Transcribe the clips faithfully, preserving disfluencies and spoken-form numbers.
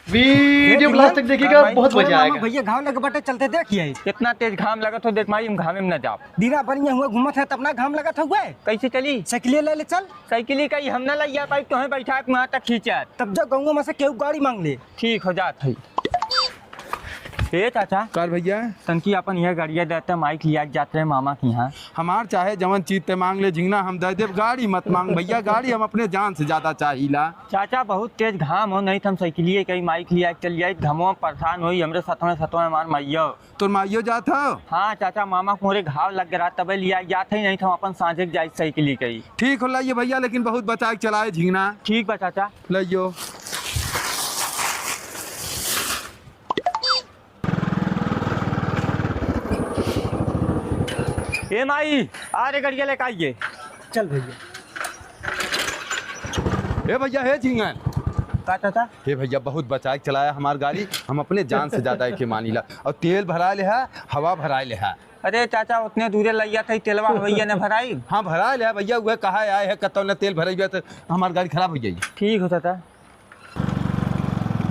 वीडियो लास्ट तक देखिएगा, बहुत मजा आएगा। भैया घाम लगे बटे, चलते देखिए। कितना तेज घाम लगत हो, देख माई, हम घामे में न जाब। दीना बढ़िया हुआ घूमत है, तब ना घाम लगत हुए। कैसे चली? साइकिल ले ले चल। साइकिल ही कहीं हम ना लइया पाई, तोहे बैठा के वहाँ तक खींचा। तब जा गाँव में से केहू गाड़ी मांग ले। ठीक हो जात है। ए चाचा। कार भैया? तनकी अपन यह गाड़िया देते, माइक लिया के जाते हैं मामा के यहाँ। हमार चाहे जवन चीज ते मांग ले झिंगना, हम दे देब। गाड़ी मत मांग भैया, गाड़ी हम अपने जान से ज्यादा चाहिला। चाचा बहुत तेज घाम हो, नहीं तो हम साइकिलिए कहीं माइक लिया के चल जाई, घमवा में परेशान होई, हमरे सतवें सतवें हमार माइयो। तोर माइयो जात हो? हाँ चाचा, मामा को मोरे घाव लग गया, तबे लिया के जात है, नहीं तो हम अपन साँझे के जाई साइकिलिए कहीं। ठीक हो लाइए भैया, लेकिन बहुत बचा के चलाए झिंगना। ठीक बा चाचा। लइयो। ए माई, आ रे गड़िया लेके आइए। चल भैया। ए भैया, हे झिंगन। का चाचा? हे भैया, बहुत बचाए के चलाया हमार गाड़ी, हम अपने जान से ज्यादा एके मानीला। और तेल भराए लेहा, हवा भराए लेहा। अरे चाचा, उतने दूरे लइया था, तेलवा हवैया ने भराई। हाँ, भराए लेहा भैया, उहे कहा आए है, कतौ न तेल भरैया तो हमार गाड़ी खराब हो जाई। ठीक हो चाचा।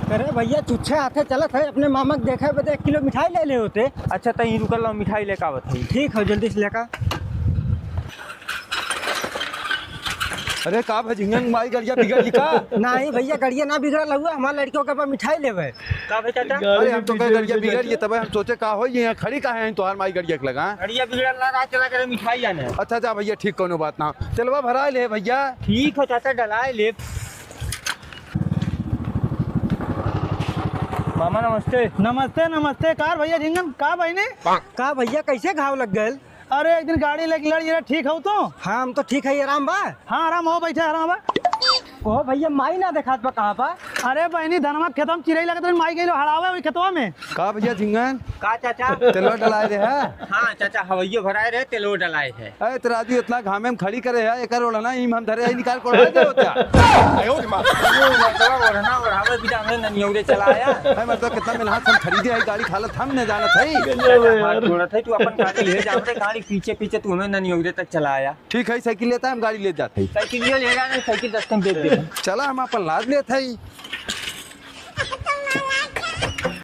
अरे भैया, चुच्छे हाथे चलत है, अपने मामा के देखे बदे एक किलो मिठाई ले ले होते। अच्छा, तहीं रुकल रहो, मिठाई लेके आवत है। ठीक हो, जल्दी से लेकर। अरे का भा झिंगन, माई गड़िया बिगड़ गई का? नहीं भैया, गड़िया ना बिगड़ल हुआ, हमारे लड़कियों के पास मिठाई लेवे। का भाई चाचा? अरे हम तो कहे गड़िया बिगड़ गई, तबे हम सोचे का हो, ये यहाँ खड़ी का है तोहार माई गड़िया के लगा? गड़िया बिगड़ल ना, रात चला करे मिठाई आने। अच्छा जा भैया, ठीक, कोनो बात ना। तेलवा भराए ले भैया। ठीक हो चाचा, डलाए ले। मामा नमस्ते। नमस्ते, नमस्ते। कार भैया झिंगन, का बहिनी? का भैया, कैसे घाव लग गए? अरे एक दिन गाड़ी लेके लड़, ये ठीक हो तो? हाँ, हम तो ठीक है, आराम बा। हाँ, आराम हो, बैठे आराम बा। कहो भैया, माई ना देखात बा, कहाँ बा? अरे बहिनी, धनवा खेतवा में चिरई लगत रही, माई गई लो हड़ावे वही खेतवा में। का भैया झिंगन? का चाचा? तेलवा डलाए रहे है? हाँ चाचा, हवैयो भराए रहे, तेलवा डलाए है। अरे तो राजू, इतना घामे में खड़ी करे है, एकर ओढ़ना ही हम धरे है, निकाल के ओढ़ा दे होता। अरे लड़कवा ओढ़ना ओढ़ावे बिना हमें ननियौरे चलाया। अरे मतलब कितना मेहनत से हम खरीदे है गाड़ी, हालत हम न जानत है। चाचा, हाथ जोड़त है, तू अपन गाड़ी ले जा, हमरे गाड़ी पीछे पीछे तू हमें ननियौरे तक चलाया। ठीक है, साइकिल लेता है, हम गाड़ी ले जाते हैं। साइकिल ले जा, नहीं साइकिल दस में बेच दे। चला, हम अपन लाद लेते हैं।